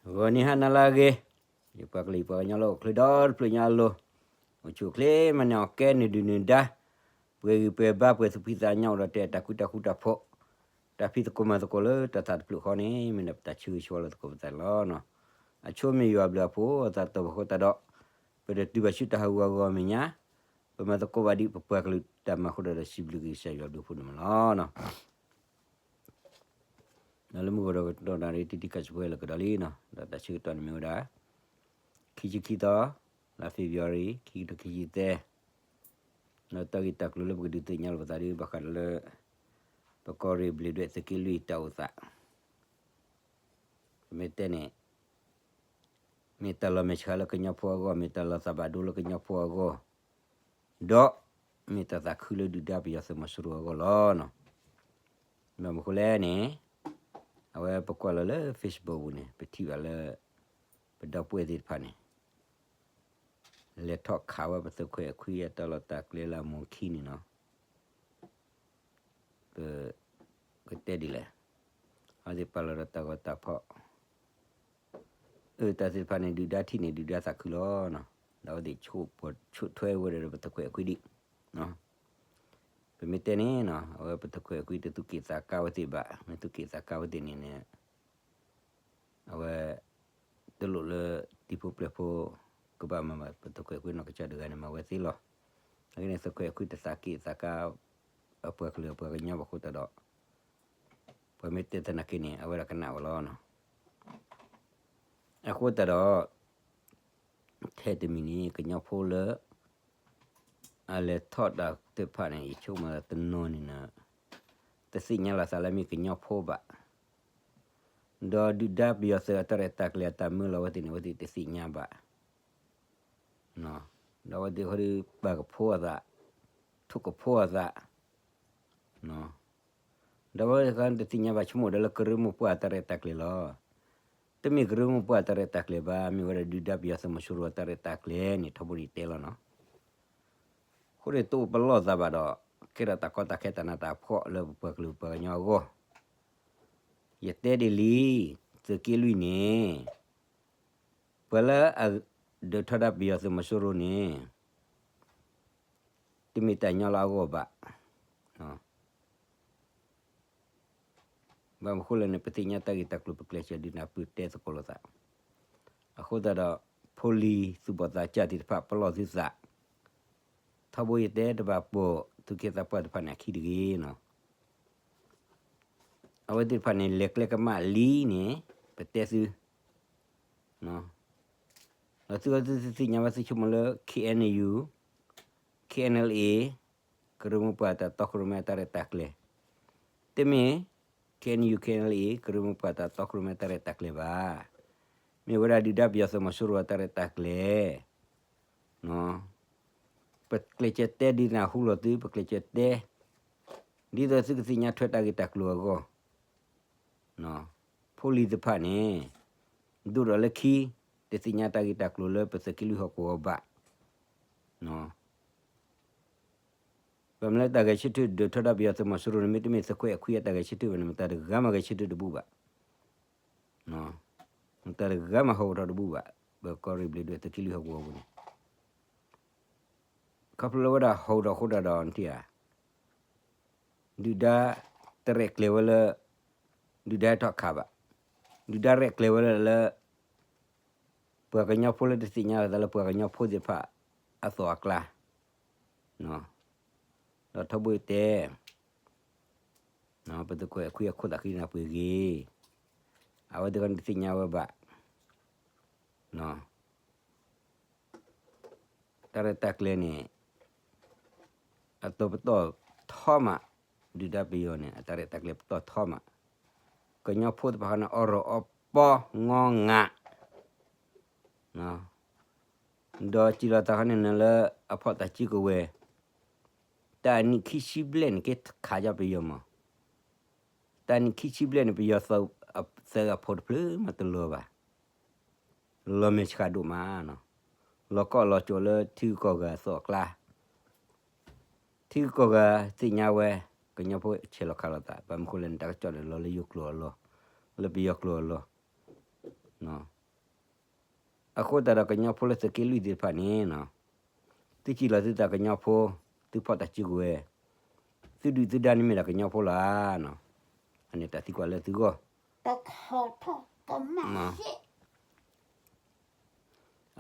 ဂီၤနံၤဟါနၤလၢအဂ့ၤ, ယပှၤကလုာ်ယပှၤကညီလၢအိၣ်ချ့ဒီတဖျၢၣ်ညါအလိၤ, အိၣ်ဆူၣ်အိၣ်ချ့မၤန့ၢ်အီၣ်ကဲနုာ်ဒုၣ်နုာ်ဒါ, ပှဲၤဂံၢ်ပှဲၤဘါ ပှဲၤသူၣ်ဖှံသးညီ အိၣ်ဒီးတဲတၢ်ကူတၢ်ဃူတၢ်ဖိး, တၢ်ဖံးသကိးမၤသကိးလၢတၢ်သးတဖျၢၣ်ဃီန့ၣ် မ့ၢ်ဒၣ်ပတၢ်ဆၢဂ့ၤဆၢဝါလၢသကိးပသးန့ၣ်လီၤ. အဆိမ့ၢ်ယွၤအဘျုးအဖှိၣ်အသးတဖၣ်အဃိသတးဒီး, ပတတုၤဘၣ်ဆူတၢ်ဟးဂူာ်ဟးဂီၤအမဲာ်ညါ, ပမၤသကိးဘၣ်ဒ်ပပှၤကလုာ်တၢ်မၤအဃိဒီး ဒီးစံးဘျုးက့ၤကစၢ်ယွၤအဘျုးအဖှိၣ်န့ၣ်မးလီၤ. ဒီးလၢမုၢ်ဂီၤဒီးကတီၢ်နၣ်ရံၣ်တံၢ်တံၢ်ခါဆူဝဲလၢကဒီးလံနီၤ, ဒီးတၢ်ဆၢကတီၢ်န့ၣ်မ့ၢ်ဝဲဒၣ် ခံဆံခံသီ, လါ February ခံကထိခံဆံသၢ, ဒီးတၢ်ဂ့ၢ်တၢ်ကျိၤလၢပကဒုးသ့ၣ်ညါလိာ်ပသးဒ်ဘၣ်ဃးဒီးလၢ ပကီၢ်ရ့ၣ်ဘျံးဒွဲၣ်သုးက့လွံၢ်တၢ်အိၣ်သး, ပမ့ၢ်တဲန့ၣ် မ့ၢ်တၢ်လီၤမဲာ်ဆှးလၢကညီဖိအဂီၢ်, မ့ၢ်တၢ်လီၤသးဘၣ်ဒိလၢကညီဖိအဂီၢ်, ဒီးမ့ၢ်တၢ်သးခုလၢဒုၣ်ဒါပယီၤသုးမီၤစိရိၤအဂီၢ်လီၤ. ဘၣ်မနုၤအဃိလဲၣ်န့ၣ်, အဝဲပကွၢ်လီၤလၢ Facebook ပူၤန့ၣ် ပထံၣ်ဘၣ်လၢ ပဒီပုၢ်ဝဲၢ်သ့ၣ်တဖၣ်န့ၣ် လဲၤထီၣ်ခးဝဲပသုးခွဲးအခွံအတၢ်လီၢ်တၢ်ကျဲလၢအမိၢ်ခံန့ၣ်နီၤ. ပကတဲဒ်လဲၣ်, အဝဲသ့ၣ်ပာ်လီၤဒီးတၢ်ဂီၤတၢ်ဖီၣ်, အၢ တၢ်သ့ၣ်တဖၣ်န့ၣ် ဒုၣ်ဒါထံၣ်န့ၣ် ဒုၣ်ဒါသးခုလီၤနီၤ. ဒီးအဝဲသ့ၣ် ဆူးထွဲဝဲဒီးပသုးခွဲးအခွံဒံး, ပမ့ၢ်တဲန့ၣ်နီၤ, အဝဲပသုးခွဲးအခွံတသူၣ်က့ၣ်သးကါဝဲသ့ၣ်ဘၣ်, မ့ၢ်သူၣ်က့ၣ်သးကါဝဲသ့ၣ်န့ၣ်န့ၣ် အဝဲ တလိၣ်လၢတံၤဖိပျဲၢ်ဖိ ကဘၣ်မၤဘၣ်ပသုးခွဲးအခွံနီၢ်ကစၢ်တဂၤန့ၣ် မၤဝဲသ့လီၤ. အဂ့ၢ်န့ၣ် သုးခွဲးအခွံတသးက့ၣ်သးကါ အပှၤကလုာ်အပှၤကညီဘၣ်အဃိသတးဒီး, ပှၤမ့ၢ်တဲသနာ်က့န့ၣ် အဝဲဒၣ်ကနၣ်ဝဲလီၤ. အဃိသတးဒီး ထဲတမံၤန့ၣ် ကညီဖိလၢ အလဲၤထီၣ်တၢ်သ့ၣ်တဖၣ်န့ၣ် ယဆိကမိၣ်တနီၤန့ၣ် တသ့ၣ်ညါလီၤသးလၢမ့ၢ်ကညီဖိဘၣ်, ဒီးဒုၣ်ဒါပယီၤသုးအတၢ်ရဲၣ်တၢ်ကျဲၤအတၢ်မၢလီၤအဝဲသ့ၣ်န့ၣ် အဝဲသ့ၣ်တသ့ၣ်ညါဘၣ်, ဒီးအဝဲသ့ၣ်ဃီဒီးပာ်ကဖိအသး, ထိၣ်ကဖိအသး, ဒီးအဝဲသ့ၣ်ဃီတသ့ၣ်ညါဘၣ် ဆိကမိၣ်ဒီးလၢကရၢမိၢ်ပှၢ်အတၢ်ရဲၣ်တၢ်ကျဲၤလီၤ. တမ့ၢ်ကရၢမိၢ်ပှၢ်အတၢ်ရဲၣ်တၢ်ကျဲၤဘၣ်, မ့ၢ်ဝဲဒၣ်ဒုၣ်ဒါပယီၤသုးမီၤစိရိၤအတၢ်ရဲၣ်တၢ်ကျဲၤန့ၣ် ထီဘိန့ၣ်တဲလီၤနီၤ. အဃိန့ၣ်တအိၣ်ပလီၢ်သးဘၣ်ဒီး, ကဲထီၣ်တၢ်ကီတၢ်ခဲတၢ်နးတၢ်ဖှီၣ်လၢပပှၤကလုာ်ပှၤကညီအဂီၢ်, ယတဲဒ်လံ, သုးက့လွံၢ်န့ၣ်, ပှၤလၢအဒုးထီဒါပယီၤသုးမီၤစိရိၤန့ၣ် တမ့ၢ်တၢ်ညီလၢအဂီၢ်ဘၣ်. ဘၣ်မနုၤအဃိလဲၣ်န့ၣ် ပသ့ၣ်ညါတၢ်ဂ့ၢ်တၢ်ကျိၤ ပကျဲးစၢးဒုးနၢ်ပၢၢ်တဲသကိးလိာ်သး, အဃိသတးဒီး ဖိလံၤသူၣ်ဘီၣ်သးစၢ်သ့ၣ်တဖၣ် ပလီၢ်သုသး, ထီဘိယတဲတဘၣ်ပိာ်သုးက့သးပှၢ်တဖၣ်န့ၣ်အခံတဂ့ၤနီၤ. အဝဲသ့ၣ်တဖၣ်န့ၣ် လဲၤကျဲကမၣ်လံန့ၣ် ပတဲသု, ဒီးသုသုသ့ၣ်ညါဝဲသုဆိကမိၣ်လၢ K N U, K N L A ကရၢမိၢ်ပှၢ်တၢ်တီခိၣ်ရိၣ်မဲအတၢ်ရဲၣ်တၢ်ကျဲၤ, တမ့ၢ် K N U K N L A ကရၢမိၢ်ပှၢ်တၢ်တီခိၣ်ရိၣ်မဲတၢ်ရဲၣ်တၢ်ကျဲၤဘၣ်. မ့ၢ်ဝဲဒၣ်ဒုၣ်ဒါပယီၤသုးမီၤစိရိၤအတၢ်ရဲၣ်တၢ်ကျဲၤ ပကျဲးစၢးတဲဒ်နၢ်ဟူလီၤသု, ပကျဲးစၢးတဲ ဒ်သိးသုကသ့ၣ်ညါထွဲတၢ်ဂ့ၢ်တၢ်ကျိၤအဂီၢ်, ဖိလံၤတဖၣ်န့ၣ် ဒိၣ်ဒီးလၢခံ တသ့ၣ်ညါတၢ်ဂ့ၢ်တၢ်ကျိၤလၢပသုးက့လွံၢ်ဟီၣ်ကဝီၤဘၣ်. ဘၣ်မနုၤလၢတၢ်ဂဲၤဆၢထၢၣ်ဒုးထီဒါပယီၤသုးမီၤစိရိၤန့ၣ် မ့တမ့ၢ်သုးခွဲးအခွံအတၢ်ဂဲၤဆၢထၢၣ်ဘၣ်န့ၣ် မတၤတဂၤမးဂဲၤဆၢထၢၣ်တဘူၣ်ဘၣ်. မတၤတဂၤမးဟီၣ်ကဝီၤထီၣ်တဘူၣ်ဘၣ်, ပကီၢ်ရ့ၣ်ဘျံးဒွဲၣ်သုးက့လွံၢ်ဟီၣ်ကဝီၤပူၤန့ၣ် ခီဖျိလၢဝဲဒၣ်ဟီၣ်ကဝီၤထီၣ်အဃိဒၣ်ဒီး နထံၣ်ဧါ, ဒုၣ်ဒါတရဲၣ်ကျဲၤဝဲလၢ ဒုၣ်ဒါဟဲထီၣ်ခးဘၣ်, ဒုၣ်ဒါရဲၣ်ကျဲၤဝဲလၢ ပှၤကညီဖိလၢတသ့ၣ်ညါလီၤသးလၢပှၤကညီဖိသ့ၣ်တဖၣ်အသီၣ်အကျါ, ဒီးထီဘိတဲ ပသုးခွဲးအခွံအခိၣ်သးဃံနၢ်ပှ့ၤဂ့ၤ, အဝဲသ့ၣ်တဖၣ်န့ၣ်တသ့ၣ်ညါဝဲဘၣ်. တၢ်ရဲၣ်တၢ်ကျဲၤန့ၣ် အတီၤပတီၢ်ထီမး, ဒုၣ်ဒါပယီၤန့ၣ် အတၢ်ရဲၣ်တၢ်ကျဲၤပတီၢ်ထီမး, ကညီဖိသ့ၣ်တဖၣ်ဃီန့ၣ် အီၣ်ရီၣ်အီပီငီငး ဒီးစံးလီၤသးခီန့ၣ်လၢအဖီၣ်တၢ်စုကဝဲၤ, တၢ်နံၣ်ခံဆံဘျဲၣ်န့ၣ် က့ၤခးယီၤပယီၤမး, တၢ်နံၣ်ခံဆံဘျဲၣ်န့ၣ် ပယီၤသုးအဖိးတဖျၢၣ်မးတလီၤဘၣ်, လီၤမဲာ်ဆှးဒိၣ်မး, လီၤကီၢ်လီၤကၠီၤလၢထံဂုၤကီၢ်ဂၤအသီၣ်အကျါ, ထံဂုၤကီၢ်ဂၤသ့ၣ်ညါဝဲ, ကညီဖိဆဲးလီၤခးလိာ်သး, ဘၣ်မနုၤအဃိလဲၣ်န့ၣ် တၢ်ကစီၣ်န့ၣ်လီၤလၢယိၤကျိာ်အလီၢ်, လၢပယီၤကျိာ်အလီၢ်, အဃိသတးဒီးကညီဖိလၢသုးက့လွံၢ်သ့ၣ်တဖၣ်န့ၣ်, သုစံးလီၤသုသးကညီဖိ, သုဖီၣ်တၢ်စုကဝဲၤ, သုဒုၣ်သုဒါန့ၣ်မ့ၢ်ဒၣ်ကညီဖိလီၤ. အန့ၣ်တၢ်သံကွၢ်လၢသုဂီၢ်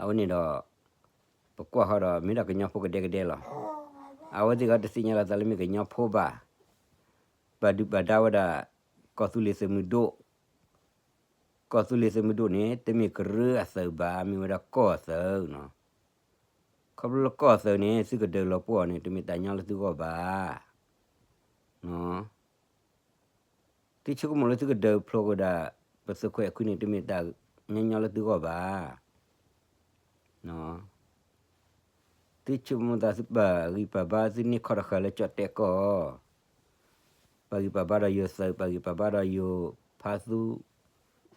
အဝဲန့ၣ်ဒီး, ပကွၢ်ဃီဒီးမ့ၢ်ဒၣ်ကညီဖိကဒဲကဒဲလီၤ. အဝဲသ့ၣ်ကီးတသ့ၣ်ညါလီၤသးလၢမ့ၢ်ကညီဖိဘၣ်. ပာ်ဒုၣ်ပာ်ဒါဝဲဒၣ် ကီၢ်သူလ့ၤသုးမုၢ်ဒိၣ်, ကီၢ်သူလ့ၤသုးမုၢ်ဒိၣ်န့ၣ် တမ့ၢ်ကရၢအသုးဘၣ်, မ့ၢ်ဝဲဒၣ်ကီၢ်အသုးနီၤ. ခီဖျိလၢကီၢ်အသုးန့ၣ် သုကဒုးလီၤပှီၢ်န့ၣ် တမ့ၢ်တၢ်ညီလၢသုဂီၢ်ဘၣ်. သုဆိကမိၣ်လၢသုကဒုးဖျိးက့ၤဒၣ် ပသုးခွဲးခွံန့ၣ် တမ့ၢ်တၢ်ညီညီလၢသုဂီၢ်ဘၣ်. သုဆိကမိၣ်သးသုပာ်ဂံၢ်ပာ်ဘါသုန့ၢ်ခီတဃာ်လၢကၠီၣ်တဲၣ်ကီၢ်, ပာ်ဂံၢ်ပာ်ဘါဒီးယိၤသုး, ပာ်ဂံၢ်ပာ်ဘါဒီးယိၤဖါသူ,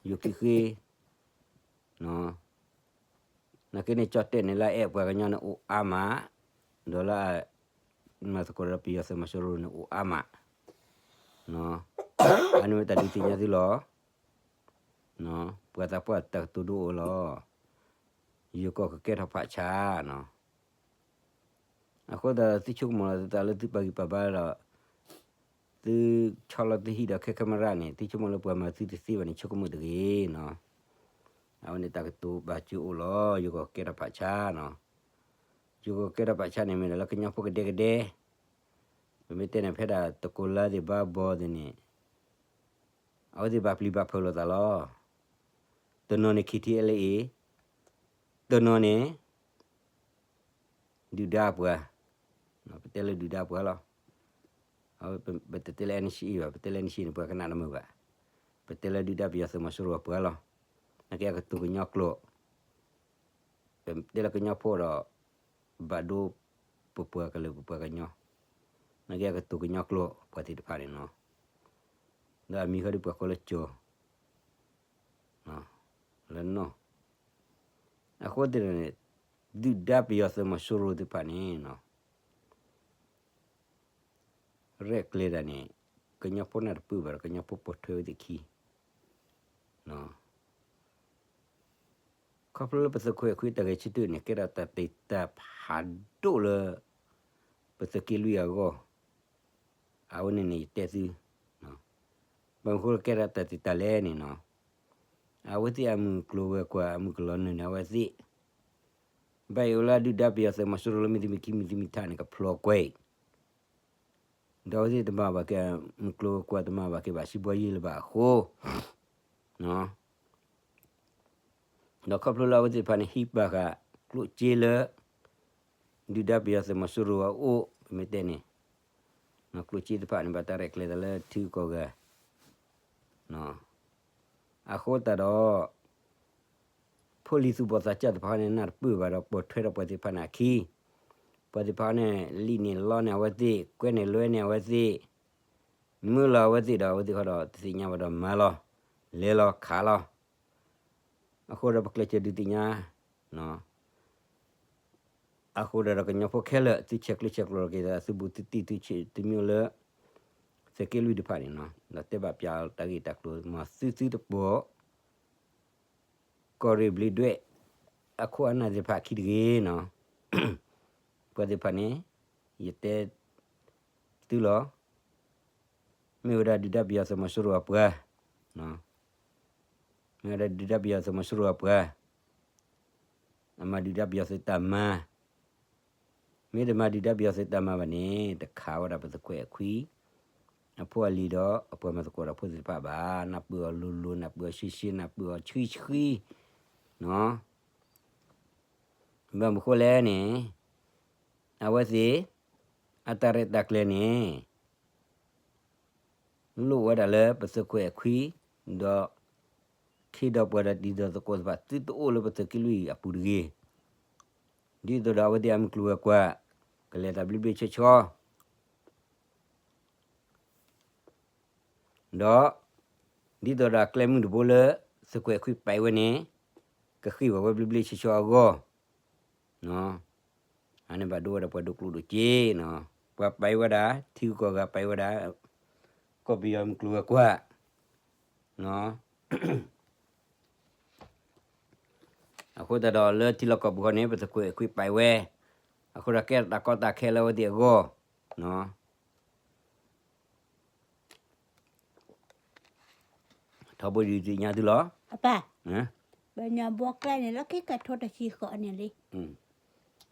ယိၤခံဃ့, နာ်က့န့ၣ် ကၠီၣ်တဲၣ်န့ၣ် လၢအအဲၣ်ပှၤကညီန့ၣ်အိၣ်အါမး, ဒီးလၢ မၤသကိးဒီးပယီၤသုးမီၤစိရိၤန့ၣ်အိၣ်အါမး, အန့ၣ်မ့ၢ်တၢ်ဒုးသ့ၣ်ညါသုလီၤ. ပှၤသးပှၢ်တၢ်ကတိၤဒိအိၣ်လီၤ. ယိၤကီၢ်ကကဲထီၣ်ဖးဆါနီၤ. အဃိသတးသုဆိကမိၣ်လီၤသုသးလၢသုပာ်ဂံၢ်ပာ်ဘါဒီး သုဆီလီၤသုဟံၣ်ဒီးခဲခဲမရၣ်န့ၣ် သုဆိကမိၣ်လၢပှၤမၤသုတသ့ဘၣ်န့ၣ် ဆိကမိၣ်တဂ့ၤနီၤ. အဝဲန့ၣ်တၢ်ကတိၤဘၣ်စၢၤအိၣ်လီၤ. ယိၤကီၢ်ကကဲထီၣ်ဖးဆါနီၤ. ယိၤကီၢ်ကကဲထီၣ်ဖးဆါန့ၣ် မ့ၢ်ဒၣ်လၢကညီဖိကဒဲကဒဲ, ပမ့ၢ်တဲန့ၣ် ဖဲဒၣ်တကိးလါသ့ၣ်ဘါဘီသ့ၣ်န့ၣ် အဝဲသ့ၣ်ဘၣ်ပျံၤဘၣ်ဖုးလိာ်သးလီၤ. တနီၤန့ၣ် KTLA, တနီၤန့ၣ် ဒုၣ်ဒါပှၤ, ပတဲလၢဒုၣ်ဒါပှၤလီၤ. ပတတဲလၢ NCA ဘၣ်, ပတဲလၢ NCA န့ၣ် ပှၤကနၣ်တမုာ်ဘၣ်. ပတဲလၢဒုၣ်ဒါပယီၤသုးမီၤစိရိၤအပှၤလီၤ. နာ်က့အကတိၤကညီကျိာ်, ပတဲလၢကညီဖိဒီး ဘၣ်ဒိပပှၤကလုာ်ပပှၤကညီ, နာ်က့အကတိၤကညီကျိာ်ပှၤသ့ၣ်တဖၣ်န့ၣ်နီၤ. ဒီးအမံၤဃီဒီးပှၤကိးလၢကၠီၤ လၢနီၢ်, အဃိသတးန့ၣ် ဒုၣ်ဒါပယီၤသုးမီၤစိရိၤသ့ၣ်တဖၣ်န့ၣ်နီၤ ရဲၣ်ကျဲၤတၢ်န့ၣ် ကညီဖိနၢ်တပၢၢ်ဘၣ်ဒီး ကညီဖိပိာ်ထွဲဝဲသ့ၣ်ခံ, ခီဖျိလၢပသုးခွဲးခွံတၢ်ဂဲၤဆၢထၢၣ်န့ၣ် ကဲထီၣ်တၢ်တ့ၢ်တၢ်ဖးဒိၣ်လၢ ပသုးက့လွံၢ်အဂီၢ်, အဝဲန့ၣ်န့ၣ်ယတဲသု, ဘၣ်မနုၤဃိလၢကဲထီၣ်တၢ်တ့ၢ်တၢ်လဲၣ်န့ၣ်နီၤ, အဝဲသ့ၣ်အမုၢ်ကျိၤဝဲၤကွာ် အမုၢ်ကလီၤနုာ်န့ၣ် အဝဲသ့ၣ် ဘၣ်ယိၣ်လၢဒုၣ်ဒါပယီၤသုးမီၤစိရိၤလၢမ့ၢ်သမံၤခံမံၤသမံၤထးန့ၣ် ကဖျိးကွဲအံၤ, ဒီးအဝဲသ့ၣ်တမၤဘၣ်က့ၤ မုၢ်ကျိၤဝဲၤကွာ်တမၤဘၣ်က့ၤဘၣ် စံးဘှီယံလၢၤဘၣ်အဃိ, ဒီးခီဖျိလၢအဝဲသ့ၣ်တဖၣ်န့ၣ် ဟံးပာ်ဃာ်ကျိၣ်စ့လၢ ဒုၣ်ဒါပယီၤသုးမီၤစိရိၤအအိၣ် ပမ့ၢ်တဲန့ၣ်, ကျိၣ်စ့တဖၣ်န့ၣ် ဘၣ်တၢ်ရဲၣ်ကျဲၤသးလၢထံဂုၤကီၢ်ဂၤ အဃိသတးဒီး ဖိလံၤသူၣ်ဘီၣ်သးစၢ်သ့ၣ်တဖၣ်န့ၣ် နၢ်တပၢၢ်ဘၣ်ဒီး ပိာ်ထွဲဒီးပှၤသ့ၣ်တဖၣ်န့ၣ်အခံ, ပှၤသ့ၣ်တဖၣ်န့ၣ် လံၣ်န့ၢ်လီန့ၢ်အဝဲသ့ၣ်, ကွဲန့ၢ်လွဲန့ၢ်အဝဲသ့ၣ်, မၢလီၤအဝဲသ့ၣ်ဒီး အဝဲသ့ၣ်ဃီဒီး တသ့ၣ်ညါဘၣ်ဒီးမၤလီၤ, လဲၤလီၤခးလီၤ. အဃိဒီးပကျဲးစၢးဒုးသ့ၣ်ညါ အဃိဒီးကညီဖိခဲလၢာ် သုဆဲးကျၢဆဲးကျိးက့ၤသး သုဘူးသုတံၢ်သုဆံးသုမံၤလၢ သုးက့လွံၢ်တဖၣ်န့ၣ်နီၤ, ဒီးတဲဘၣ်ပၠးတၢ်ဂ့ၢ်တၢ်ကျိၤ မ်သုသုတပိာ် ကီၢ်ရ့ၣ်ဘျ့းဒွဲၣ် အခိၣ်အနၢ်သ့ၣ်တဖၣ်ခံတဂ့ၤနီၤ, ပှၤသ့ၣ်တဖၣ်န့ၣ် ယတဲ သုလီၤ, မ့ၢ်ဝဲဒၣ်ဒုၣ်ဒါပယီၤသုးမီၤစိရိၤအပှၤ, မ့ၢ်ဝဲဒၣ်ဒုၣ်ဒါပယီၤသုးမီၤစိရိၤအပှၤ, အမၤဒုၣ်ဒါပယီၤသုးတၢ်မၤ, မ့ၢ်တမၤဒုၣ်ဒါပယီၤသုးတၢ်မၤဘၣ်န့ၣ် တခးဝဲဒၣ်ပသုးခွဲးအခွံ အဖိအလံၤဒီးအပှၤမၤသကိးဒီးဖိသ့ၣ်တဖၣ်ဘၣ်, နၢ်ပၢၢ်အီၤလိၤလိၤ နၢ်ပၢၢ်အီၤဆှံဆှံ နၢ်ပၢၢ်အီၤဆှံဆှံ, ဘၣ်မနုၤဃိလဲၣ်န့ၣ် အဝဲသ့ၣ် အတၢ်ရဲၣ်တၢ်ကျဲၤန့ၣ် လိၣ်ဝဲဒၣ်လၢပသုးခွဲးအခွံ, ဒီး ခ့ဒီးပှၤဒီးတံၤဒီးသကိးသ့ၣ်တဖၣ် သုတအိၣ်လၢပသုးက့လွံၢ်အပူၤတဂ့ၤ, ဒ်သိးဒီးအဝဲသ့ၣ်အမုၢ်ကျိၤဝဲၤကွာ် ကလဲၤတၢ်ဘျ့ဘျ့ဆှီဆှီ ဒီး ဒ်သိးဒီးအကျဲမုၢ်တဘိလၢ သုးခွဲးအခွံပာ်ဝဲန့ၣ် ကဃ့ၢ်ဘၣ်ဝဲဘျ့ဘျ့ဆှီဆှီအဂီၢ်, အန့ၣ်ဘၣ်ဒိဝဲဒၣ်ပှၤဒိးကျိၣ်ဒိးစ့နီၤ, ပှၤပာ်ဝဲဒၣ် ထံဂုၤကီၢ်ဂၤပာ်ဝဲဒၣ် ကီၢ်ပယီၤမုၢ်ကျိၤဝဲၤကွာ် အဃိ အဃိသတးဒီးလၢထံလီၢ်ကီၢ်ပူၤဃီန့ၣ် ပသုးခိၣ်အဲၣ်ခွံပာ်ဝဲ, အဃိဒီးကဲတၢ်ကီတၢ်ခဲလၢအဝဲသ့ၣ်အဂီၢ်, ထီဘိဒုးသ့ၣ်ညါသုလီၤ, ပှၤညါဘီကျဲန့ၣ် လၢခံကထိတဆံဃိးန့ၣ်လံ,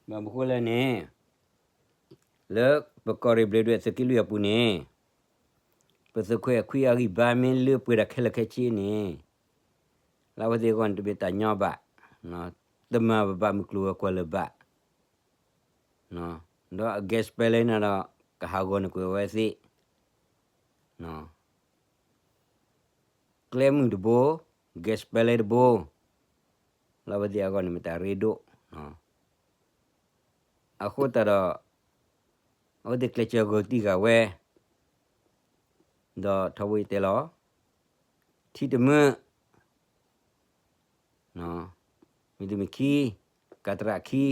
ဘၣ်မနုၤဃိလဲၣ်န့ၣ် လၢပကီၢ်ရ့ၣ်ဘျ့းဒွဲၣ်သုးက့လွံၢ်အပူၤန့ၣ်, ပသုးခိၣ်အဲၣ်ခွံအဂံၢ်ဘါမ့ၢ်လၢပှဲၤဒီးခဲလၢာ်ခဲဆ့န့ၣ်, လၢအဝဲသ့ၣ်အဂီၢ်န့ၣ်တမ့ၢ်တၢ်ညီဘၣ်, တမၤဘၣ်မုၢ်ကျိၤဝဲၤကွာ်လၢၤဘၣ်, ဒီးအ gas pipeline န့ၣ်ဒီး ကဟးဂီၤန့ၢ်ကွံာ်အဝဲသ့ၣ် ကျဲမုၢ်တဘိ, gas pipeline တဘိ, လၢအဝဲသ့ၣ်အဂီၢ်န့ၣ်မ့ၢ်တၢ်ရ့ဒိၣ်, အဃိသတးဒီး အဝဲသ့ၣ်ကျဲးစၢးဂီၤတံၢ်ဃာ်ဝဲ, ဒီးထီဘိယတဲလီၤ, ထံတမုာ် မ့တမ့ၢ်ခံ, ကးတရၣ်ခံ,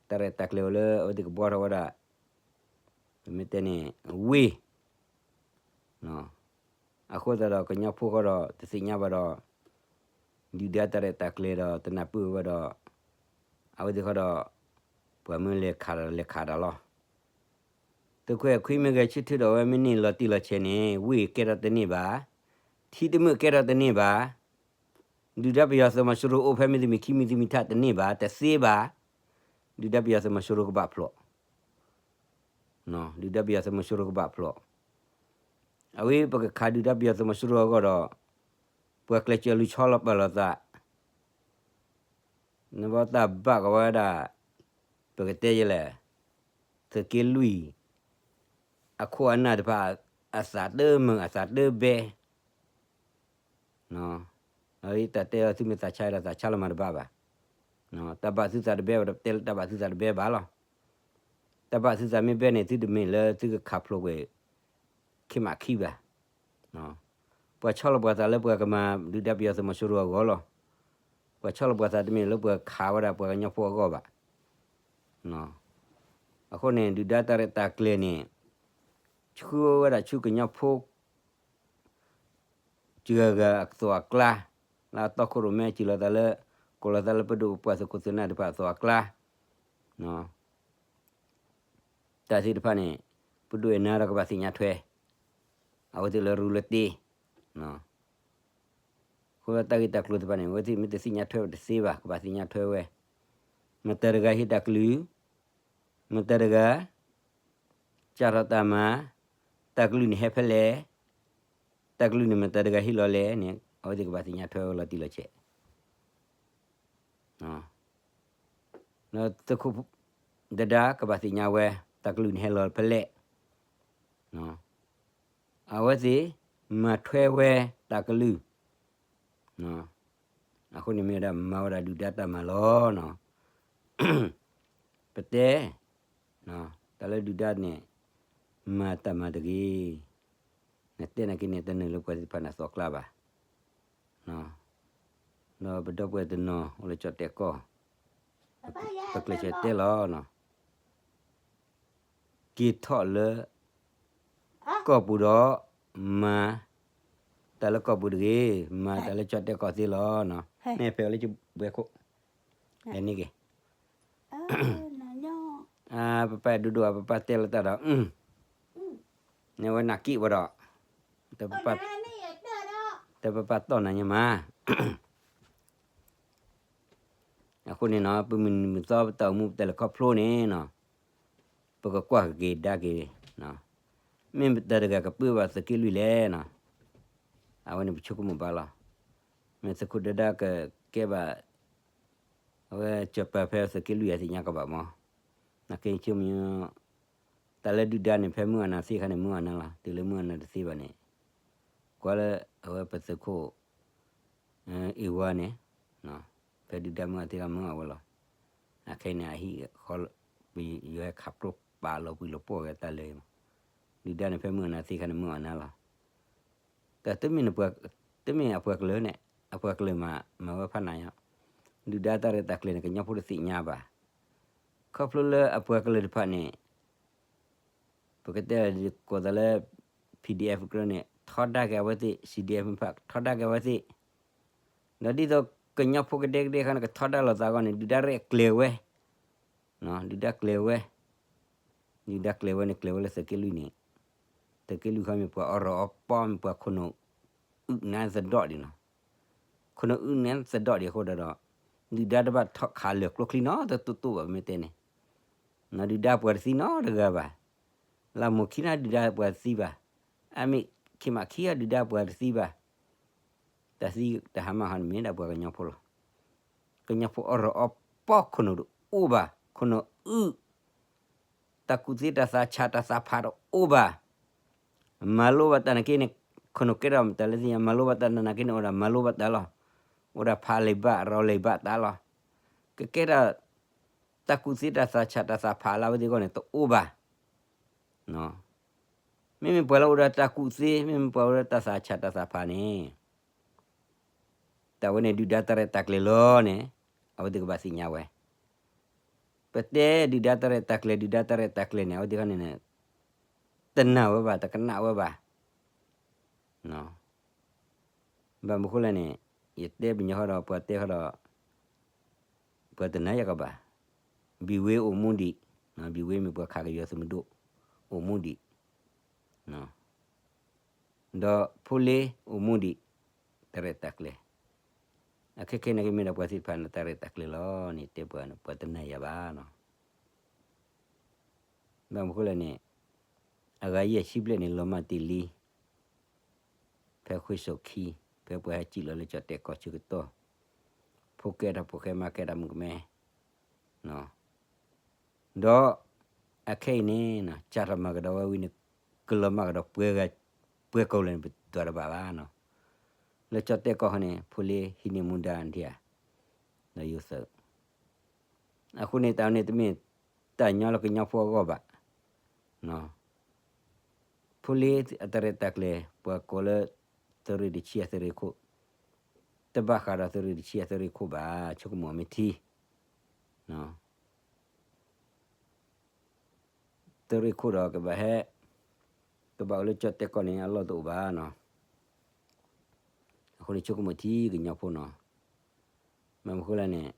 တၢ်ရဲၣ်တၢ်ကျဲၤအိၣ်လၢအဝဲသ့ၣ်ကဘှီထီၣ်ဝဲဒၣ်, ပမ့ၢ်တဲန့ၣ် ဝ့ၢ်, အဃိသတးဒီးကညီဖိဃီဒီးတသ့ၣ်ညါဘၣ်ဒီး, ဒုၣ်ဒါတၢ်ရဲၣ်တၢ်ကျဲၤဒီးတနၢ်ပၢၢ်ဝဲဒီး, အဝဲသ့ၣ်ဃီဒီး, ပှၤမၢလဲၤခးဒီးလဲၤခးတၢ်လီၤ. သုးခိၣ်အဲၣ်ခွံမ့ၢ်ဂဲၤဆၢထၢၣ်ဒီးအဝဲမ့ၢ်န့ၢ်လီၤတံၢ်လီၤဆဲးန့ၣ် ဝ့ၢ်ကဲထီၣ်တန့ၢ်ဘၣ်, ထံတမုာ်ကဲထီၣ်တန့ၢ်ဘၣ်, ဒုၣ်ဒါပယီၤသုးမီၤစိရိၤအိၣ်ဖဲမ့တမ့ၢ်ခံမ့တမ့ၢ်ထးတန့ၢ်ဘၣ် တသ့ဘၣ်, ဒုၣ်ဒါပယီၤသုးမီၤစိရိၤကဘၣ်ဖျိး, ဒုၣ်ဒါပယီၤသုးမီၤစိရိၤကဘၣ်ဖျိး, အဝဲပကခးဒုၣ်ဒါပယီၤသုးမီၤစိရိၤအဂီၢ်ဒီး, ပှၤကျဲးစၢးလူၤဆီလီၤပာ်လီၤသး နဘၣ်တၢ်ဘၣ်ကဝဲဒၣ်, ပကတဲယလဲၣ်, သုးက့လွံၢ်, အခိၣ်အနၢ်တဖၣ်, အသးတမုာ်အသးတဘဲ, တၢ်တဲလီၤသုမ့ၢ်သးဆါဒီးသးဆါလီၤမးတဘၣ်ဘၣ်, တၢ်ဘၣ်သုသးတဘဲဘၣ်ဒီးတဲလၢတၢ်ဘၣ်သုသးတဘဲဘၣ်လီၤ, တၢ်ဘၣ်သုသးမ့ၢ်ဘဲန့ၣ် သုတမ့ၢ်လၢသုကခးဖျိးကွံာ်, ခံမးခံဘၣ် ပှၤဆီလီၤပှၤသးလၢပှၤကမၤဒုၣ်ဒါပယီၤသုးမီၤစိရိၤအဂီၢ်လီၤ. ပှၤဆီလီၤပှၤသးတမ့ၢ်လၢပှၤခးဝဲဒၣ်ပှၤကညီဖိအဂီၢ်ဘၣ်. အဃိန့ၣ် ဒုၣ်ဒါတၢ်ရဲၣ်တၢ်ကျဲၤန့ၣ် ဆှၢဝဲဒၣ်ဆူကညီဖိ စှၤဂၤအသိးအကျါ, လၢအတီခိၣ်ရိၣ်မဲစှၤလီၤသးလၢ ကိးလီၤသးလၢပဒိၣ်ပပှၢ်သုးခိၣ်သုးနၢ်တဖၣ်အသိးအကျါ တၢ်သ့ၣ်တဖၣ်န့ၣ် ပဒိၣ်အဲၣ်နၤဒီးကဘၣ်သ့ၣ်ညါထွဲ, အဝဲသ့ၣ်လၢရူလၢတ့, အဃိတၢ်ဂ့ၢ်တၢ်ကျိၤသ့ၣ်တဖၣ်န့ၣ် အဝဲသ့ၣ်မ့ၢ်တသ့ၣ်ညါထွဲဝဲတသ့ဘၣ် ကဘၣ်သ့ၣ်ညါထွဲဝဲ, မတၤတဂၤဟ့ၣ်တၢ်ကလုၢ်, မတၤတဂၤ စးထီၣ်တၢ်မၤ, တၢ်ကလုၢ်န့ၣ်ဟဲဖဲလဲၣ်, တၢ်ကလုၢ်န့ၣ်မတၤတဂၤဟ့ၣ်လီၤလဲၣ်န့ၣ် အဝဲသ့ၣ်ကဘၣ်သ့ၣ်ညါထွဲဝဲလီၤတံၢ်လီၤဆဲး သုးခိၣ်ဒဒါကဘၣ်သ့ၣ်ညါဝဲ တၢ်ကလုၢ်န့ၣ်ဟဲလီၤဖဲလဲၣ်, အဝဲသ့ၣ်မၤထွဲဝဲတၢ်ကလုၢ်, အဃိန့ၣ်မ့ၢ်ဝဲဒၣ်မၤဝဲဒၣ်ဒုၣ်ဒါတၢ်မၤလီၤ. ပတဲ တၢ်လၢဒုၣ်ဒါန့ၣ် မၤတၢ်မၤတဂ့ၤ, နတဲနာ်က့န့ၣ် တနုာ်လၢပှၤသ့ၣ်တဖၣ်န့ၣ်အသီကျါဘၣ်, ဒီးပဒီပုၢ်ဝဲၢ်တနီၤအိၣ်လၢကၠီၣ်တဲၣ်ကီၢ်, ပကျဲးစၢးတဲလီၤ က့ၤထီၣ်လၢ ကီၢ်ပူၤဒီး မၤ တၢ်လၢကီၢ်ပူၤတဂ့ၤ, မၤတၢ်လၢကၠီၣ်တဲၣ်ကီၢ်သ့လီၤ. မ့ၢ်ဖဲအလၢဘှဲခိၣ်, လဲၤန့ၢ်က့ၤ, ပပၢ်ဒိၣ်ဒိၣ်အပပၢ်တဲလီၤတၢ်ဒီး, နဲဝဲနၢ်က့ၣ်ဝဲဒီး, တပပၢ်တီၢ်နၤညါမး အဃိန့ၣ်နီၤ ပမုၢ်နံၤမုၢ်သီပတၢ်အိၣ်မူပတၢ်လဲၤခီဖျိန့ၣ်နီၤ, ပကကွၢ်က့ၤဒါက့ၤ, မ့ၢ်မတၤတဂၤကပၢဘၣ်သုးက့လွံၢ်လဲၣ်နီၤ, အဝဲန့ၣ်ပဆိကမိၣ်ဘၣ်လီၤ. မ့ၢ်သုးခိၣ်ဒဒါကကဲဘၣ်, အဝဲကၠီၣ်ပၤဖဲသုးက့လွံၢ်အသ့ၣ်ညါကဘၣ်မး, နာ်က့ဆိကမိၣ်, တၢ်လၢဒုၣ်ဒါန့ၣ် ဖဲမုၢ်အနၤသ့အခါန့ၣ် မုၢ်အနၤလီၤ, တုၤလၢမုၢ်အနၤတသ့ဘၣ်န့ၣ်, ကွၢ်လၢအဝဲပသုးခိၣ် အ့ၣ်ဝါန့ၣ်, ဖဲဒုၣ်ဒါမုၢ်အသ့အခါမုၢ်အဝဲလီၤ. အခဲအံၤန့ၣ် အဟံၣ်ဃီ, ပယီၤဟဲခးပျိပာ်လီၤပှံၤလီၤပှီၢ်က့ၤတၢ်လၢ, ဒုၣ်ဒါန့ၣ် ဖဲမုၢ်အနၤသ့အခါန့ၣ် မုၢ်အနၤလီၤ. တၢ်တမ့ၢ်, တမ့ၢ်အပှၤကလုာ်န့ၣ်, အပှၤကလုာ်မၤ, မၤဝဲဖးနးညါ, ဒုၣ်ဒါတၢ်ရဲၣ်တၢ်ကျဲၤန့ၣ် ကညီဖိတသ့ၣ်ညါဘၣ်. ခီဖျိလၢအပှၤကလုာ်တဖၣ်န့ၣ် ပကတဲကိးသးလၢ ပီၣ်ဒံၣ်အဲၣ် ကြၢးန့ၣ် ထီဒါက့ၤအဝဲသ့ၣ်, စံၣ်ဒံၣ်အဲၣ် မ့ၢ်ဖး ထီဒါက့ၤအဝဲသ့ၣ်, ဒီးဒ်သိး ကညီဖိကဒဲကဒဲခါန့ၣ် ကထီဒါလိာ်သးအဂီၢ်န့ၣ် ဒုၣ်ဒါရဲၣ်ကျဲၤဝဲ, ဒုၣ်ဒါကျဲၤဝဲ, ဒုၣ်ဒါကျဲၤဝဲန့ၣ် ကျဲၤဝဲလၢသုးက့လွံၢ်န့ၣ်, သုးက့လွံၢ်ခီမ့ၢ်ပှၤအီၣ်ရီၣ်အီပီ မ့ၢ်ပှၤခိၣ်နူာ်အုၣ်နါသဒီၣ်ဒံးနီၤ, ခိၣ်နူာ်အုၣ်နါသဒီၣ်ဒံးအဃိဒီး, ဒုၣ်ဒါတဘၣ်ထီၣ်ခးလၢာ်ကျိချံနီၤ တတိၢ်တိၢ်ဘၣ် ပမ့ၢ်တဲန့ၣ်, ဒုၣ်ဒါပှၤတသံနီတဂၤဘၣ်, လၢမိၢ်ခံနၤဒုၣ်ဒါပှၤတသံဘၣ်, အမ့ၢ်ခံမးခံအီၤဒုၣ်ဒါပှၤတသံဘၣ်, တၢ်သံတၢ်ဟါမၢ်ဟီန့ၣ်မ့ၢ်ဒၣ်ပှၤကညီဖိလီၤ. ကညီဖိအီၣ်ရီၣ်အီပီခိၣ်နူာ်တအိၣ်ဘၣ်, ခိၣ်နူာ်အုၣ်, တၢ်ကူၣ်သ့တၢ်သးဆးတၢ်သးဖးတအိၣ်ဘၣ်, မၤလိဘၣ်တၢ်နာ်က့န့ၣ်, ခိၣ်နူာ်ကဲထီၣ်တၢ်လၢသ့ၣ်ညါ မၤလိဘၣ်တၢ်နာ်က့န့ၣ် အိၣ်ဒၣ်မၤလိဘၣ်တၢ်လီၤ, အိၣ်ဒၣ်ဖးလံာ်ဘၣ်ရီလံာ်ဘၣ်တၢ်လီၤ, ကကဲထီၣ် တၢ်ကူၣ်သ့တၢ်သးဆးတၢ်သးဖးလၢအဝဲသ့ၣ်အဂီၢ်န့ၣ် တအိၣ်ဘၣ်. မ့မ့ၢ်ပှၤလၢအိၣ်ဒီးတၢ်ကူၣ်သ့, မ့မ့ၢ်ပှၤအိၣ်ဒီးတၢ်သးဆးတၢ်သးဖးန့ၣ်, တၢ်ဝဲန့ၣ်ဒုၣ်ဒါတၢ်ရဲၣ်တၢ်ကျဲၤလီၤန့ၣ်, အဝဲသ့ၣ်ကဘၣ်သ့ၣ်ညါဝဲ. ပတဲဒုၣ်ဒါတၢ်ရဲၣ်တၢ်ကျဲၤ ဒုၣ်ဒါတၢ်ရဲၣ်တၢ်ကျဲၤန့ၣ် အဝဲသ့ၣ်ခီန့ၣ်န့ၣ်, တနာ်ဝဲဘၣ် တကနၣ်ဝဲဘၣ်. ဘၣ်မနုၤဃိလဲၣ်န့ၣ်, ယတဲပညီဃီဒီး ပှၤတဲဃီဒီး, ပှၤတနာ်ယၤကဘၣ်, ဘံၣ်ဝ့အိၣ်မူဒံး, ဘံၣ်ဝ့မ့ၢ်ပှၤခးကယီၤသုးမုၢ်ဒိၣ်, အိၣ်မူဒံး, ဒီးဖိလ့အိၣ်မူဒံး, တၢ်ရဲၣ်တၢ်ကျဲၤ, အခဲခဲန့ၣ်ကမ့ၢ်ဒၣ်ပှၤသ့ၣ်တဖၣ်န့ၣ် တၢ်ရဲၣ်တၢ်ကျဲၤလီၤန့ၣ် တဲပှၤန့ၣ် ပှၤတနာ်ယၤဘၣ်နီၤ. ဘၣ်မနုၤဃိလဲၣ်န့ၣ်, အဂၤယဲၢ်ဆံဘျဲၣ်န့ၣ် လီၤမၢ်တ့ၢ်လံ, ဖဲဃ့ၢ်စိာ်ခံ, ဖဲပှၤဟဲစံၣ်လီၤလၢကၠီၣ်တဲၣ်ကီၢ်ဆၢကတီၢ်, ဖိကဲထီၣ်ဖိဃဲ မါကဲထီၣ်မုၣ်ကမဲ, ဒီးအခဲအံၤန့ၣ် စးထီၣ်မၤကဒီးဝဲဝံၤန့ၣ် ကလီၤမၢ်ကဒီးပှဲၤဂၤ, ပှဲၤကိာ်လၢာ်န့ၣ် ပဒွးတဘၣ်ဘၣ်နီၤ. လၢကၠီၣ်တဲၣ်ကီၢ်ဃီန့ၣ် ဖိလ့ဟံးန့ၢ်မူဒါနထံၣ်ဧါ, ဒီးယိၤသုး, အဃိန့ၣ် တၢ်န့ၣ်တမ့ၢ်တၢ်ညီလၢကညီဖိအဂီၢ်ဘၣ်. ဖိလ့အတၢ်ရဲၣ်တၢ်ကျဲၤ ပှၤကိးလၢ သုးရ့ၣ်တဆံအသုးရ့ၣ်ခိၣ်, တဘၣ်ဃးဒီးသုးရ့ၣ်တဆံအသုးရ့ၣ်ခိၣ်ဘၣ်, ဆိကမိၣ်အမ့ၢ်ထံ သုးရ့ၣ်ခိၣ်ဒီးကဘၣ်ဟဲ, ကဘၣ်အိၣ်လၢကၠီၣ်တဲၣ်ကီၢ်န့ၣ် အလီၢ်တအိၣ်ဘၣ်နီၤ. အဃိန့ၣ်ဆိကမိၣ်ထံကညီဖိနီၤ. မ့ၢ်မနုၤဃိလဲၣ်န့ၣ်,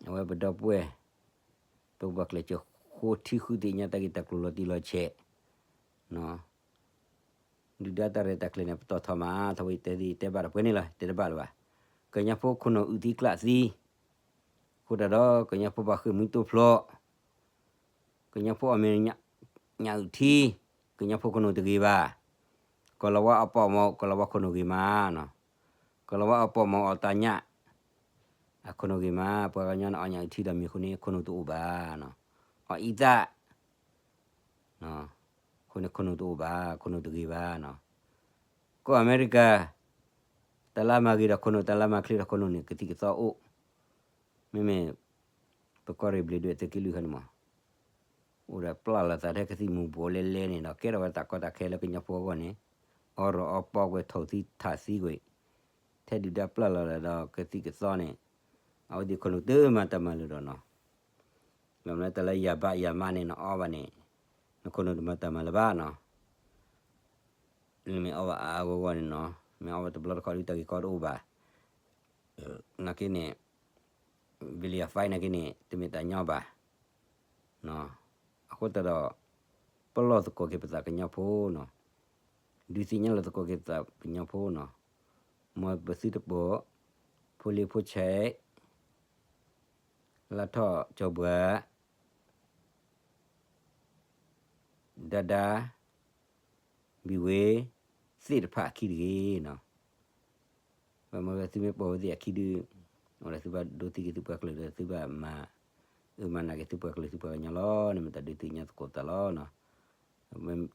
အဝဲပဒီပုၢ်ဝဲၢ်, ပကဘၣ်ကျဲးစၢးဃိထံဃုသ့ၣ်ညါတၢ်ဂ့ၢ်တၢ်ကျိၤလီၤတံၢ်လီၤဆဲး, ဒုၣ်ဒါတၢ်ရဲၣ်တၢ်ကျဲၤန့ၣ် ပတီၢ်ထီၣ်မး, ထီၣ်ဝဲတဲသ့ၣ်တဲဘၣ်ဒီးပှဲၤန့ၣ်လီၤ, တဲတဘၣ်လၢၤဘၣ်. ကညီဖိခိၣ်နူာ်အုၣ်သံကျးသံ, အဃိသတးဒီး ကညီဖိဘၣ်ဃ့ၢ်မှံတိဖျိး, ကညီဖိအီၣ်မ့ၤညၣ်အုၣ်ထံ, ကညီဖိခိၣ်နူာ်တဂ့ၤဘၣ်. ကီၢ်လီၤဝါအီၣ်ပီၣ်မီၤ ကီၢ်လီၤဝါခိၣ်နူာ်ဂ့ၤမးနီၤ. ကီၢ်လီၤဝါအီၣ်ပီၣ်မီၤအီၣ်တၢ်ညၣ်, အခိၣ်နူာ်ဂ့ၤမး, ပှၤကညီန့ၣ် အီၣ်ညၣ်အုၣ်ထံဒီးမ့ၤအဃိန့ၣ် ခိၣ်နူာ်တအိၣ်ဘၣ်နီၤ. အီၣ်အံသၣ် အဃိန့ၣ်ခိၣ်နူာ်တအိၣ်ဘၣ်, ခိၣ်နူာ်တဂ့ၤဘၣ်နီၤ. ကီၢ်အမဲရကၤ, တၢ်လၢမၤဂ့ၤဒီးခိၣ်နူာ်, တၢ်လၢမၤချ့ဒီးခိၣ်နူာ်န့ၣ် ကသံၣ်ကသီအိၣ်, မ့မ့ၢ် ပကီၢ်ရ့ၣ်ဘျ့းဒွဲၣ်သုးက့လွံၢ်ခီန့ၣ်မး, အိၣ်ဒီးပျၢ်လီၤသးထဲကသံၣ်မူၤဘှီးလဲလဲန့ၣ်ဒီး ကဲထီၣ်ဝဲတၢ်ကီတၢ်ခဲလၢကညီဖိအဂီၢ်န့ၣ်, အီၣ်ရီၣ်အီပီကွံာ် ထိၣ်သံထးသံကွံာ်, ထဲဒုၣ်ဒါပျၢ်လီၤလၢဒီးကသံၣ်ကသီန့ၣ်, အဝဲသ့ၣ်ခိၣ်နူာ်တမၤတၢ်မၤလၢၤဒီးနီၤ. လၢတၢ်လၢယၤဘၣ်ယၤမးန့ၣ် နအီၣ်ဘၣ်န့ၣ်, နခိၣ်နူာ်တမၤတၢ်မၤလၢၤဘၣ်နီၤ. မ့ၢ်အီၣ်ဘၣ်အါအါဂီၢ်ဂီၢ်န့ၣ်နီၤ, မ့ၢ်အီၣ်ဘၣ်တဘျီတခီၣ်ဒုးတၢ်ဂ့ၢ်ကီတအိၣ်ဘၣ်. နာ်က့န့ၣ်, ဘလံယၤဖဲနာ်က့န့ၣ် တမ့ၢ်တၢ်ညီဘၣ်. အဃိသတးဒီး, ပလီၢ်သကိးက့ၤပသးကညီဖိနီၤ, ဒုးသ့ၣ်ညါလီၤသကိးက့ၤပသးကညီဖိနီၤ, မ်ပသုတပိာ်, ဖိလ့ဖိဆဲး, လါထီၣ်ကၠီၤဘှါ ဒါဒါ, ဘံၣ်ဝ့, သ့ၣ်တဖၣ်အခံတဂ့ၤနီၤ. ဘၣ်မနုၤသုမ့ၢ်ပိာ်ဝဲသ့ၣ်အခံဒုး, အိၣ်ဒီးသုဘၣ်ဒိးသံက့ၤသုပှၤကလုာ်ဒီးသုဘၣ်မၤ, အုၣ်မၤနးက့ၤသုပှၤကလုာ်သုပှၤကညီလီၤန့ၣ် မ့ၢ်တၢ်ဒုးသ့ၣ်ညါသကိးသးလီၤနီၤ.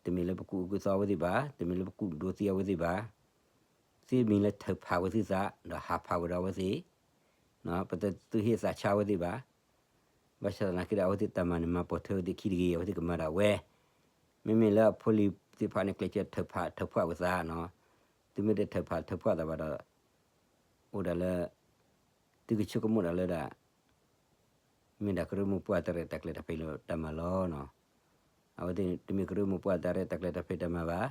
တမ့ၢ်လၢပကူၣ်အုၣ်ကူၣ်သီအဝဲသ့ၣ်ဘၣ်, တမ့ၢ်လၢပကူၣ်ဒိးသံအဝဲသ့ၣ်ဘၣ်, သ့မ့ၢ်လၢထုးဖးဝဲသုသး ဒီးဟးဖးဝဲဒီးအဝဲသ့ၣ် ပတသုဟ့ၣ်သးဆါအဝဲသ့ၣ်ဘၣ်. ဘၣ်ဆၣ်သနာ်က့ဒီး အဝဲသ့ၣ်တၢ်မၤန့ၣ် မၤပိာ်ထွဲဝဲသ့ၣ်ခံတဂ့ၤ, အဝဲသ့ၣ်ကမၤဒၣ်ဝဲ. မ့မ့ၢ်လၢအဖိလံၤသ့ၣ်တဖၣ်န့ၣ် ကျဲးစၢးထုးဖးထုးဖှးဝဲသးနီၤ. သုမ့ၢ်တထုးဖးထုးဖှးသးဘၣ်ဒီး အိၣ်ဒၣ်လၢ သုကဆိကမိၣ်ဒၣ်လၢဒၣ် မ့ၢ်ဒၣ်ကရၢမိၢ်ပှၢ်တၢ်ရဲၣ်တၢ်ကျဲၤတၢ်ဖံးတၢ်မၤလီၤနီၤ. အဝဲသ့ၣ်တမ့ၢ်ကရၢမိၢ်ပှၢ်တၢ်ရဲၣ်တၢ်ကျဲၤတၢ်ဖံးတၢ်မၤဘၣ်.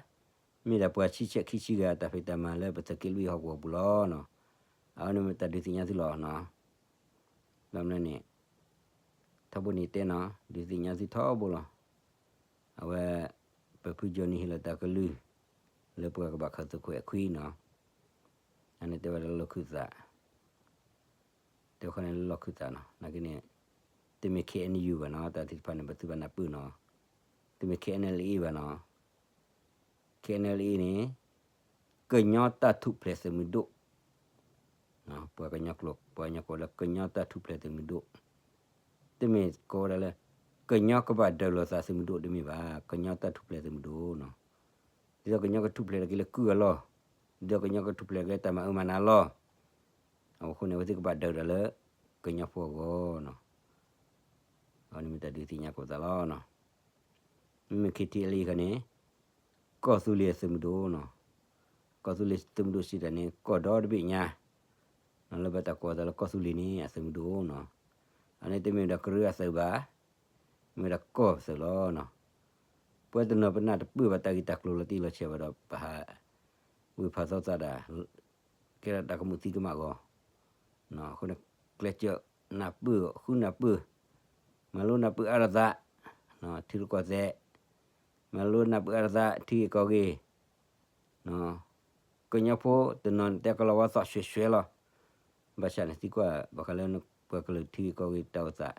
မ့ၢ်ဒၣ်ပှၤဆံဆဲးခံဆံဂၤတၢ်ဖံးတၢ်မၤလၢပသုးက့လွံၢ်ဟီၣ်ကဝီၤပူၤလီၤနီၤ. အဝဲန့ၣ်မ့ၢ်တၢ်ဒုးသ့ၣ်ညါသုလီၤနီၤ. ဘၣ်မနုၤန့ၣ် ထီဘိန့ၣ်တဲနီၤ ဒုးသ့ၣ်ညါသုထီဘိလီၤ. အဝဲ ပဖုကၠီနံၤဟ့ၣ်လီၤတၢ်ကလုၢ် လၢပှၤကဘၣ်ခးသုးခိၣ်အဲၣ်ခွံနီၤ. အန့ၣ်တဲဝဲဒၣ်လၢလီၢ်ခၢၣ်သး တဲခီန့ၣ်လၢလီၢ်ခၢၣ်သးနီၤ နာ်က့န့ၣ် တမ့ၢ် K N U ဘၣ်နီၤ တၢ်သ့ၣ်တဖၣ်န့ၣ် ပသုဘၣ်နၢ်ပၢၢ်နီၤ. တမ့ၢ် K N L A ဘၣ်နီၤ. K N L A န့ၣ် ကညီတၢ်ထူၣ်ဖျဲးသုးမုၢ်ဒိၣ် ပှၤကညီကျိာ် ပှၤကညီကျိာ်လၢကညီတၢ်ထူၣ်ဖျဲးသုးမုၢ်ဒိၣ်, တမ့ၢ်ကိးဝဲဒၣ်လၢ ကညီကဘၣ်ဒၢးလိာ်သးသုးမုၢ်ဒိၣ်တမ့ၢ်ဘၣ်, ကညီတၢ်ထူၣ်ဖျဲးသုးမုၢ်ဒိၣ်နီၤ. ဒ်သိးကညီကထူၣ်ဖျဲးလီၤက့ၤလၢကုၢ်အလီၢ်, ဒ်သိးကညီကထူၣ်ဖျဲးက့ၤတၢ်မၤအၢမၤနးလီၢ်, အဃိန့ၣ် အဝဲသ့ၣ်ကဘၣ်ဒၢးတၢ်လၢ ကညီဖိအဂီၢ်နီၤ. အဝဲန့ၣ်မ့ၢ်တၢ်ဒုးသ့ၣ်ညါကိးသးလီၤနီၤ. မ့မ့ၢ် K T L A ခါန့ၣ် ကီၢ်သူလ့ၤအသုးမုၢ်ဒိၣ်နီၤ. ကီၢ်သူလ့ၤသုးမုၢ်ဒိၣ်စံးတၢ်န့ၣ် ကီၢ်ဒီတဘ့ၣ်ညါ လၢဘၣ်တၢ်ကိးသးလၢကီၢ်သူလ့ၤန့ၣ် အသုးမုၢ်ဒိၣ်နီၤ. အန့ၣ်တမ့ၢ်ဝဲဒၣ်ကရၢအသုးဘၣ်, မ့ၢ်ဝဲဒၣ်ကီၢ်သုးလီၤနီၤ. ပှၤတနီၤပနၢ်တပၢၢ်ဘၣ်တၢ်ဂ့ၢ်တၢ်ကျိၤလီၤတံၢ်လီၤဆဲးဘၣ်ဒီး ပဟး ဝ့ၢ်ဖးသီသးဒၣ် ကဲထီၣ်တၢ်ကမူးသံကမးအဂီၢ်, အဃိန့ၣ် ကျဲးစၢးနၢ်ပၢၢ် ဃုနၢ်ပၢၢ်, မၤလိနၢ်ပၢၢ်အါထီၣ်သး ထံရူၢ်ကီၢ်သဲး, မၤလိနၢ်ပၢၢ်အါထီၣ်သး ထံဂ့ၢ်ကီၢ်ဂ့ၢ်, ကညီဖိတနီၤန့ၣ်တဲကလီၤဝါသီၣ်ရွဲၣ်ရွဲၣ်လီၤ. ဘၣ်ဆၣ်န့ၣ်သံကွၢ် ဘၣ်ဃးလၢပှၤကလုာ်ထံဂ့ၢ်ကီၢ်ဂ့ၢ်တၢ်အိၣ်သး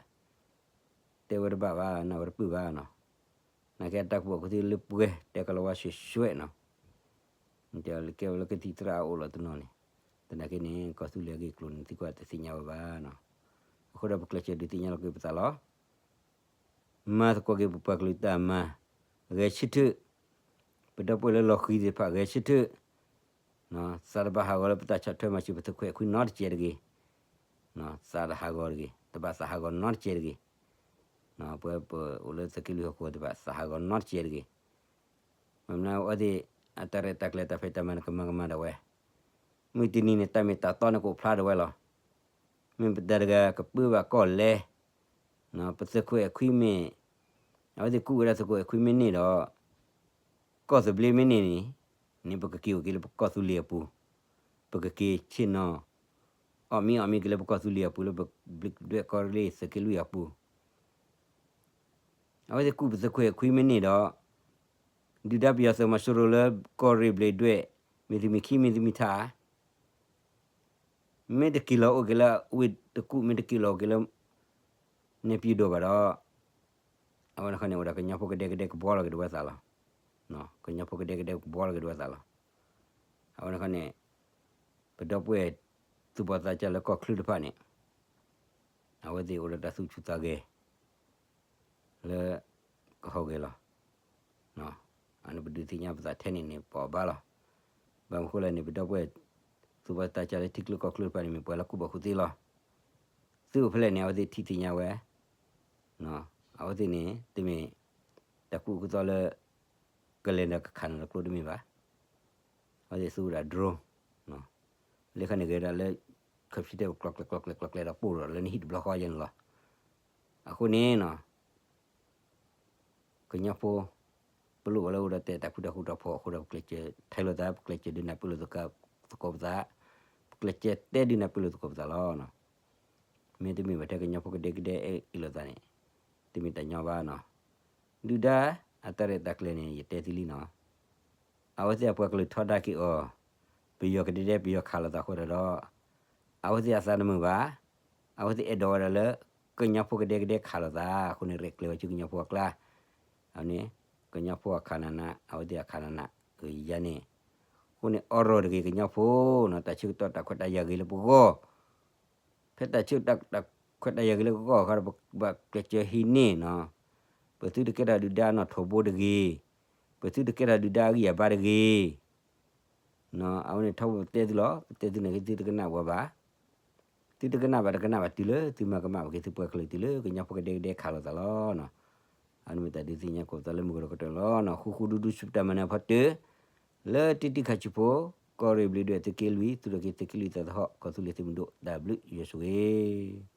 တဲဝဲတဘၣ်ဘၣ် နၢ်ဝဲတပၢၢ်ဘၣ်နီၤ. နာ်က့တၢ်ကူၣ်ဘၣ်ကူၣ်သ့လၢပှဲၤတဲကလီၤဝါရွဲၣ်ရွဲၣ်နီၤ. တဲလၢကဲဝဲလၢကသံၣ်သရၣ်အအိၣ်လီၤတနီၤန့ၣ်, သနာ်က့န့ၣ် ကီၢ်သူလ့ၤအဂ့ၢ်အကျိၤန့ၣ် သံကွၢ်တသ့ၣ်ညါဝဲဘၣ်နီၤ. အဃိဒီးပကျဲးစၢးဒုးသ့ၣ်ညါလီၤက့ၤပသးလီၤ. မၤသကိးက့ၤပပှၤကလုာ်တၢ်မၤ ဂဲၤဆၢထၢၣ်, ပဒီပုၢ်ဝဲၢ်လၢလီၤဃံၤသ့ၣ်တဖၣ်ဂဲၤဆၢထၢၣ်, သးတဘၣ်ဟးဂီၤလၢပတၢ်ဆီၣ်ထွဲမၤစၢၤပသုးခိၣ်အဲၣ်ခွံနီတစဲးတဂ့ၤ, သးတဟးဂီၤတဂ့ၤ, တဘၣ်သးဟးဂီၤနီတစဲးတဂ့ၤ, ပဝဲပအိၣ်လၢသုးက့လွံၢ်ဟီၣ်ခိၣ်တဘၣ်သးဟးဂီၤနီတစဲးတဂ့ၤ. မ့ၢ်မနုၤအဝဲသ့ၣ် အတၢ်ရဲၣ်တၢ်ကျဲၤတၢ်ဖံးတၢ်မၤန့ၣ်ကမၤကမၣ်ဒၣ်ဝဲ, မုၢ်တနံၤန့ၣ် တၢ်မ့ၢ်တၢ်တီန့ၣ်ကအိၣ်ဖျါဒၣ်ဝဲလီၤ. မ့ၢ်ပတၢ်တဂၤကပၢဘၣ်ကီၢ်လဲၣ်, ပသုးခိၣ်အဲၣ်ခွံမ့ၢ်, အဝဲသ့ၣ်ကူၣ်ဝဲဒၣ်သုးခိၣ်အဲၣ်ခွံမ့ၢ်န့ၢ်ဒီး ကီၢ်သဘျ့မ့ၢ်န့ၢ်န့ၣ်, န့ၣ်ပကက့ၤအိၣ်က့ၤလၢပကီၢ်သူလ့ၤအပူၤ, ပကက့ၤဆ့ၣ်နီၤ, အီၣ်မံအီၣ်မံက့ၤလၢပကီၢ်သူလ့ၤအပူၤ လၢပဘျံးဒွဲၣ်ကီၢ်ရ့ၣ်သုးက့လွံၢ်အပူၤ အဝဲသ့ၣ်ကူၣ်ပသုးခိၣ်အဲၣ်ခွံမ့ၢ်န့ၢ်ဒီး, ဒုၣ်ဒါပယီၤသုးမီၤစိရိၤလၢကီၢ်ရ့ၣ်ဘျံးဒွဲၣ်, မ့ၢ်သုးမုၢ်ခံမ့ၢ်သုးမုၢ်ထး, မ့ၢ်တက့ၤလီၤအိၣ်က့ၤလၢဝ့ၢ်တကူၣ် မ့ၢ်တက့ၤလီၤအိၣ်က့ၤလၢ နဲၣ်ပၠူၣ်ဒိၣ်ဘၣ်ဒီး, အဝဲန့ၣ်ခီန့ၣ် အိၣ်ဒီးကညီဖိကဒဲကဒဲကဘှီလီၤက့ၤဒၣ်ဝဲသးလီၤ. ကညီဖိကဒဲကဒဲကဘှီလီၤက့ၤဒၣ်ဝဲသးလီၤ. အဝဲန့ၣ်ခီန့ၣ် ပဒီပုၢ်ဝဲၢ် သူၣ်ဘီၣ်သးစၢ်လၢကီၢ်ချၢတဖၣ်န့ၣ် အဝဲသ့ၣ်အိၣ်ဒီးတၢ်သူၣ်ဆူၣ်သးဂဲၤ လၢ ကဟီၣ်ဂဲၤလီၤ. အန့ၣ်ပဒုးသ့ၣ်ညါပသးထဲန့ၣ်န့ၣ် ပအီၣ်ဘၣ်လီၤ. ဘၣ်မနုၤဃိလဲၣ်န့ၣ် ပဒီပုၢ်ဝဲၢ် သူၣ်ဘီၣ်သးစၢ်လၢထံချၢကီၢ်ချၢတဖၣ်န့ၣ် မ့ၢ်ပှၤလၢကူၣ်ဘၣ်ကူၣ်သ့လီၤ. သုအိၣ်ဖဲလဲၣ်န့ၣ် အဝဲသ့ၣ်ထံၣ်သ့ၣ်ညါဝဲ, အဝဲသ့ၣ်န့ၣ် တမ့ၢ် တၢ်ကူၣ်အကူၣ်သီလၢ ကလဲၤဒီးကခးနုာ်လီၤကျိတမ့ၢ်ဘၣ်. အဝဲသ့ၣ်သူဝဲဒၣ် drone လၢခါန့ၣ်ဂ့ၤဒၣ်လၢ computer ကျီကျဲကျီကျဲကျီကျဲဒီးပိၢ်ဒီးလၢနဟံၣ်တဘျီဃီယဲန့ၣ်လီၤ. အဃိန့ၣ် ကညီဖိ ပလိၣ်ဘၣ်လၢအိၣ်ဒီးတဲတၢ်ဖုတၢ်ဃူတၢ်ဖိးအဃိဒီး ပကျဲးစၢးထဲလိာ်သး ပကျဲးစၢးဒုးနၢ်ပၢၢ်လိာ်သကိးပသး, ပကျဲးစၢးတဲဒုးနၢ်ပၢၢ်လိာ်သကိးပသးလီၤ. မ့တမ့ၢ်ဘၣ်ထဲကညီဖိကဒဲကဒဲအဲၣ်အံၤလိာ်သးန့ၣ် တမ့ၢ်တၢ်ညီဘၣ်နီၤ. ဒုၣ်ဒါအတၢ်ရဲၣ်တၢ်ကျဲၤန့ၣ် ယတဲသ့လံနီၤ. အဝဲသ့ၣ်အပှၤကလုာ်ထီဒါက့ၤအီၤ, ပယီၤကဒဲဒဲပယီၤခးလိာ်သးအဃိဒီး, အဝဲသ့ၣ်အသးတမုာ်ဘၣ်. အဝဲသ့ၣ်အဲၣ်ဒိးဝဲဒၣ်လၢ ကညီဖိကဒဲကဒဲခးလိာ်သးအဃိန့ၣ် ရဲၣ်ကျဲၤဝဲဆူကညီဖိအကျါ, အန့ၣ် ကညီဖိအခးနးနး အဝဲသ့ၣ်အခးနးနး ယၤန့ၣ်, အဃိန့ၣ် အိးထီၣ်တဂ့ၤကညီဖိနီၤ တၢ်ဆၢကတီၢ်တၢ်ခွဲးတၢ်ယာ်ဂ့ၤလၢပဂီၢ် ဖဲတၢ်ဆၢကတီၢ်တၢ်ခွဲးတၢ်ယာ်ဂ့ၤလၢပဂီၢ်အခါဒီး ပဘၣ်ကျဲးစၢးဟံးန့ၢ်နီၤ. ပသုတကဲထီၣ်ဒုၣ်ဒါနီၣ်ထိးဘိတဂ့ၤ, ပသုတကဲထီၣ်ဒုၣ်ဒါအဂံၢ်အဘါတဂ့ၤ. အဝဲန့ၣ်ထီဘိပတဲသုလီၤ, ပတဲသုန့ၣ် သုတကနၣ်ဝဲဘၣ်. သုတကနၣ်ဘၣ်တကနၣ်ဘၣ်တုၤလၢသုမၤကမၣ်ဘၣ်က့ၤသုပှၤကလုာ်တုၤလၢကညီဖိကဒဲကဒဲခးလိာ်သးလီၤ. အန့ၣ်မ့ၢ်တၢ်ဒုးသ့ၣ်ညါကိးပသးလၢမုၢ်ကီၤဒီးကတၢၢ်လီၤနီၤ. ဃူဃူဒူဒူဆူပတၢ်မၤနၢၤဖီတၢၢ် လၢတံၢ်တံၢ်ခါဆူဖိ, ကီၢ်ရ့ၣ်ဘျံးဒွဲၣ်သုးက့လွံၢ် သုးထီၣ်က့ၤသုးက့လွံၢ်သးသဟီၣ် ကီၢ်သူလ့ၤသုးမုၢ်ဒိၣ် တၢ်ဘျုးယွၤဆိၣ်ဂ့ၤ